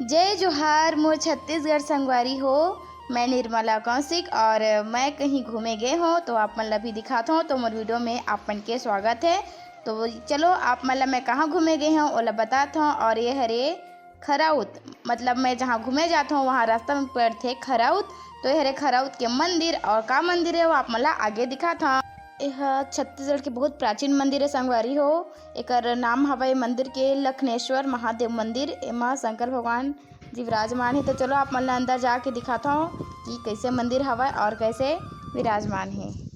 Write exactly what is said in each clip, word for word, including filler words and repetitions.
जय जोहार मोर छत्तीसगढ़ संगवारी हो। मैं निर्मला कौशिक और मैं कहीं घूमे गए हों तो आप मन ला भी दिखात हों, तो मोर वीडियो में आप मन के स्वागत है। तो चलो, आप मन ला मैं कहाँ घूमे गए हों ओला बतात हों। और ये हरे खराउत, मतलब मैं जहाँ घूमे जात हों वहाँ रास्ता में पड़थे खराउत। तो ये हरे खराउत के मंदिर, और का मंदिर है वो आप मन ला आगे दिखात हों। यह छत्तीसगढ़ के बहुत प्राचीन मंदिर है संगवारी हो। एकर नाम हवय मंदिर के लखनेश्वर महादेव मंदिर। एमा शंकर भगवान जी विराजमान हे। तो चलो, आप मन ला अंदर जाके दिखाता हूँ कि कैसे मंदिर हवय और कैसे विराजमान हे।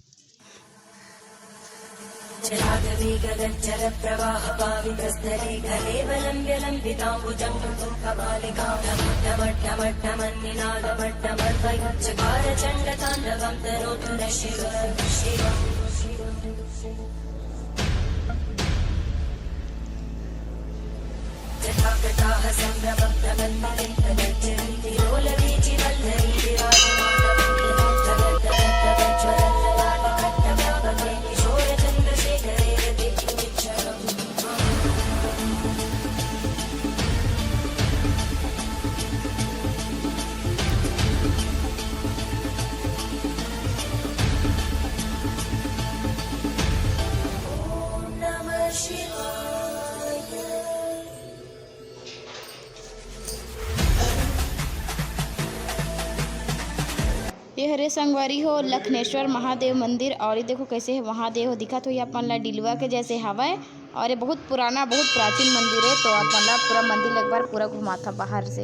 ये हरे संगवारी हो लखनेश्वर महादेव मंदिर। और ये देखो कैसे महादेव दिखत होही अपन ला, डिलवा के जैसे हवय। और ये बहुत पुराना, बहुत प्राचीन मंदिर है। तो अपन ला पूरा मंदिर एक बार पूरा घुमाथा बाहर से।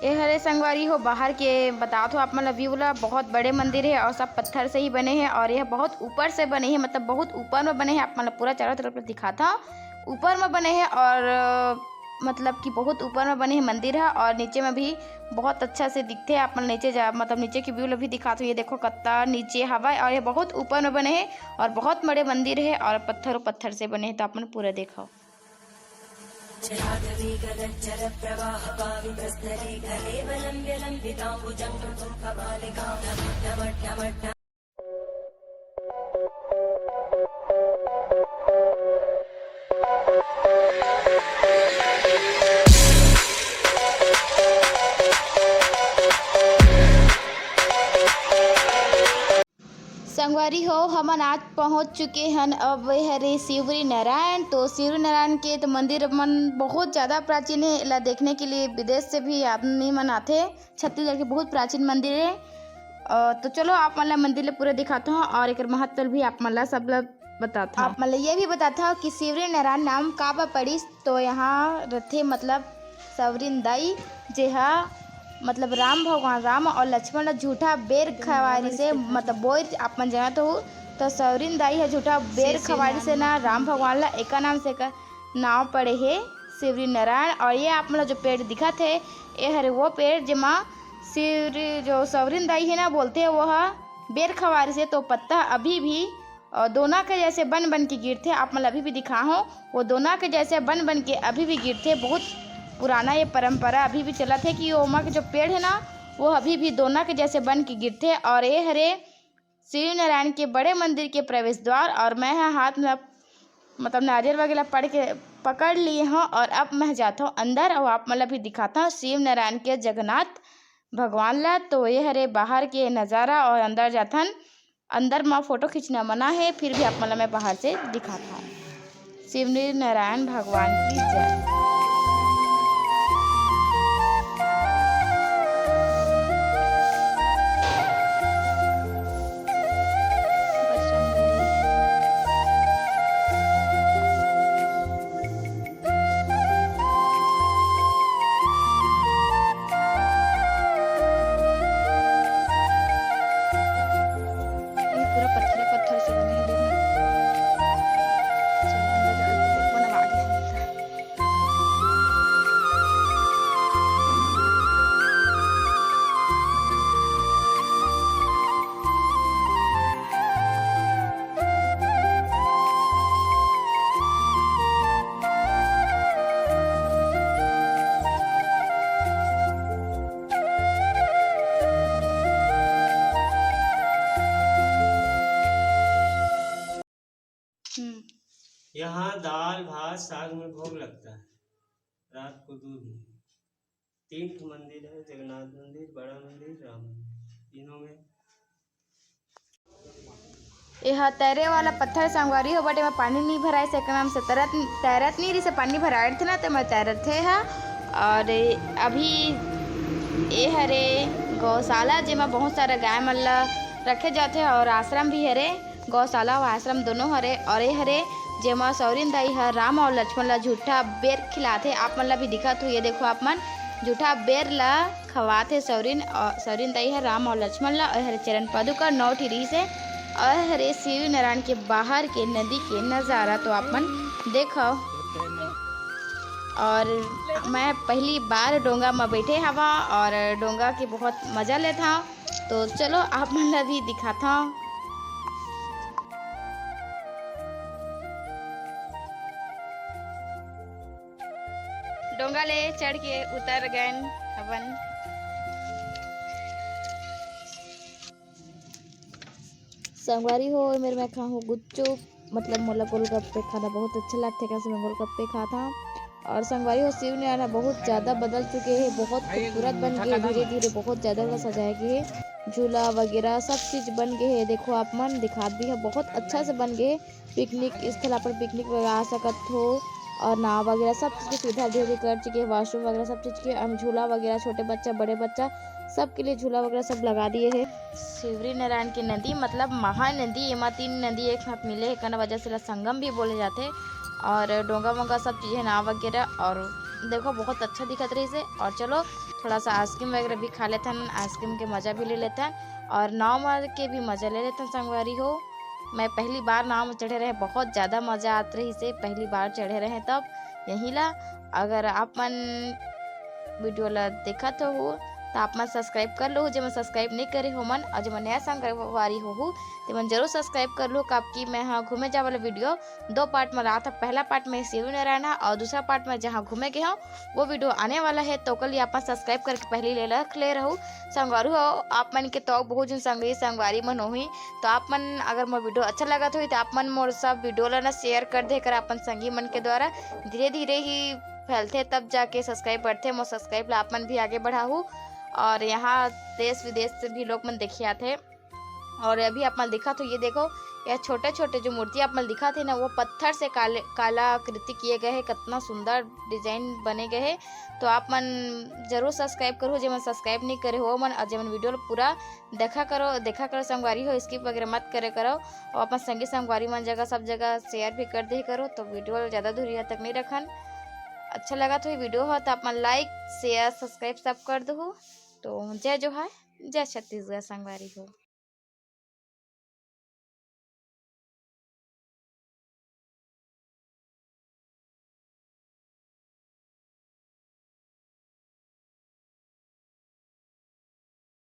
ए हरे संगवारी हो, बाहर के बतात हो आप मन ला व्यू ला। बहुत बड़े मंदिर है और सब पत्थर से ही बने हैं और यह बहुत ऊपर से बने हैं, मतलब बहुत ऊपर में बने हैं। आप मन ला पूरा चारों तरफ ले दिखात हव, ऊपर में बने हैं और, अ, मतलब कि बहुत ऊपर में बने हैं मंदिर है। और नीचे में भी बहुत अच्छा से दिखथे। आप मन नीचे जा, मतलब नीचे की व्यू ला भी दिखात हो। ये देखो कत्ता नीचे हवय और ये बहुत ऊपर में बने हैं और बहुत बड़े मंदिर है और पत्थरों पत्थर से बने हैं। तो आप मन पूरा देखो। संगवारी हो, हमन आज पहुंच चुके हन अब हरे शिवरी नारायण। तो शिवरी नारायण के तो मंदिर मन बहुत ज़्यादा प्राचीन है, एला देखने के लिए विदेश से भी आदमी मन आथे। छत्तीसगढ़ के बहुत प्राचीन मंदिर है। अ, तो चलो आप मन ला मंदिर ले पूरा दिखाता हूँ और एकर महत्व भी आप मन ला सब ला बताता हूँ। आप मन ला ये भी बताता हूँ कि शिवरी नारायण नाम काबर पड़िस। तो यहाँ रथे मतलब सवरिन दाई, जेहा मतलब राम भगवान, राम और लक्ष्मण ला झूठा बेर खवारी से, मतलब बोर आप मन जानत हो, तो सवरिन दाई ह झूठा बेर खवारी से ना राम भगवान ला एका नाम से एका नाव पड़े हे शिवरी नारायण। और ये आप मन ला जो पेड़ दिखत हे, ये हरे वो पेड़ जेमा शिवरी जो सवरिन दाई हे ना बोलथे, वो ह बेर खवारी से तो पत्ता अभी भी और दोना के जैसे बन बन के गिरथे। आप मन ला अभी भी दिखाहूँ, वो दोना के जैसे बन बन के अभी भी गिरथे। बहुत पुराना ये परंपरा अभी भी चलत हे कि ओमा के जो पेड़ है ना, वो अभी भी दोना के जैसे बन के गिरथे। और ये हरे शिव नारायण के बड़े मंदिर के प्रवेश द्वार। और मैं ह हाथ में मतलब नारियल वगैरह पड़ के पकड़ लिए हूँ और अब मैं जाता हूँ अंदर और आप मन ला भी दिखाता हूँ शिव नारायण के जगन्नाथ भगवान ला। तो ये हरे बाहर के नज़ारा और अंदर जाथन। अंदर म फोटो खींचना मना है, फिर भी आप मन ला मैं बाहर से दिखात हूँ। शिवरी नारायण भगवान की जय। ये पूरा पत्थर पत्थर से बने हे, देखना। चलो, अंदर जाके देखो ना, आगे। हम्म। यहाँ दाल, भात, साग में भोग लगता है रात को दूध में। तीन ठो मंदिर है, जगन्नाथ मंदिर, बड़ा मंदिर, राम मंदिर, तीनों में। एहा तैरे वाला पत्थर संगवारी हो, but एमा पानी नहीं भराए से, नाम से तरत, तैरत नहीं रही से, पानी भराए थे ना, तो मैं तैरत थे हा। और अभी ए हरे गौशाला, जेमा बहुत सारा गाय मन ला रखे जाथे, और आश्रम भी हरे, गौशाला और आश्रम दोनों हरे। और ए हरे जेमा सौरिन दाई ह राम और लक्ष्मण ला झूठा बेर खिलाथे, आप मन ला भी दिखत हो, ये देखो आप मन, झूठा बेर ला खवाथे सौरिन, और सौरिन दाई ह राम और लक्ष्मण ला। और हरे चरण पादुका नौ ठी रहिस हे। और हरे शिव नारायण के बाहर के नदी के नजारा तो आप मन देखो। और मैं पहली बार डोंगा में बैठे हवा और डोंगा के बहुत मजा लेत हव। तो चलो आप मन ला भी दिखात हव। डोंगा ले चढ़ के उतर गए हवन। संगवारी हो, मेरे मैं खाहूँ गुपचुप, मतलब मोला गोलगप्पे खाना बहुत अच्छा लगथे, कैसे मैं गोलगप्पे खात हव। और संगवारी हो, शिव नारायण बहुत ज़्यादा बदल चुके हैं, बहुत खूबसूरत बन गए, धीरे धीरे बहुत ज़्यादा ओला सजाए गए है, झूला वगैरह सब चीज़ बन गए है। देखो आप मन दिखात भी है, बहुत अच्छा से बन गए है। पिकनिक स्थल अपन पिकनिक वगैरह आ सकत हो, और नाव वगैरह सब चीज़ की सुविधा धीरे धीरे कर चुके हैं, वॉशरूम वगैरह सब चीज़ के, हम झूला वगैरह छोटे बच्चा बड़े बच्चा सबके लिए झूला वगैरह सब लगा दिए है। शिवरी नारायण की नदी मतलब महानदी, एमा तीन नदी एक साथ मिले है, कना वजह से ला संगम भी बोले जाते। और डोंगा वोंगा सब चीज़ें नाव वगैरह, और देखो बहुत अच्छा दिखत रहिस हे। और चलो थोड़ा सा आइसक्रीम वगैरह भी खा लेथन, आइसक्रीम के मज़ा भी ले लेथन और नाव म के भी मज़ा ले लेथन संगवारी हो। मैं पहली बार नाव में चढ़े रहे, बहुत ज़्यादा मज़ा आत रहिस हे, पहली बार चढ़े रहे तब। यही ला, अगर आप मन वीडियो ला देखत हो तो आप मन सब्सक्राइब कर लो, जेमन सब्सक्राइब नहीं करे हो मन, और जेमन नया संगवारी हो, हो तेमन जरूर सब्सक्राइब कर लो, काबर कि मैं हाँ घूमे जाए वाला वीडियो दो पार्ट में लात हव। पहला पार्ट में शिव नारायण हा और दूसरा पार्ट में जहाँ घूमे गए हव वो वीडियो आने वाला है, तो ओकर लिए आप मन सब्सक्राइब करके पहले ले रख ले रहू। संगवारी हो, आप मन के तो बहुत जन संगी संगवारी मन होही, तो आप मन अगर मोर वीडियो अच्छा लगत होही तो आप मन मोर सब वीडियो ला ना शेयर कर दे कर अपन संगी मन के द्वारा। धीरे धीरे ही फैलथे तब जाके सब्सक्राइब बढ़थे, मोर सब्सक्राइब ला आप मन भी आगे बढ़ाहू। और यहाँ देश विदेश से भी लोग मन देखे आथे। और अभी आप मन दिखत हो, ये देखो, यह छोटे छोटे जो मूर्ति आप मन दिखत है ना, वो पत्थर से काले, कलाकृति किए गए है। कितना सुंदर डिजाइन बने गए है। तो आप मन जरूर सब्सक्राइब करो, जेमन सब्सक्राइब नहीं करे हो मन, और जेमन वीडियो ला पूरा देखा करो, देखा करो संगवारी हो, स्किप वगैरह मत करे करो। और अपन संगी संगवारी मन जगह, सब जगह शेयर भी कर दे करो, तो वीडियो ला ज़्यादा दूरिया तक नहीं रखन। अच्छा लगा तो ये वीडियो हो तो आप मन लाइक, शेयर, सब्सक्राइब सब कर दो। तो जय जोहार, जय छत्तीसगढ़ संगवारी हो।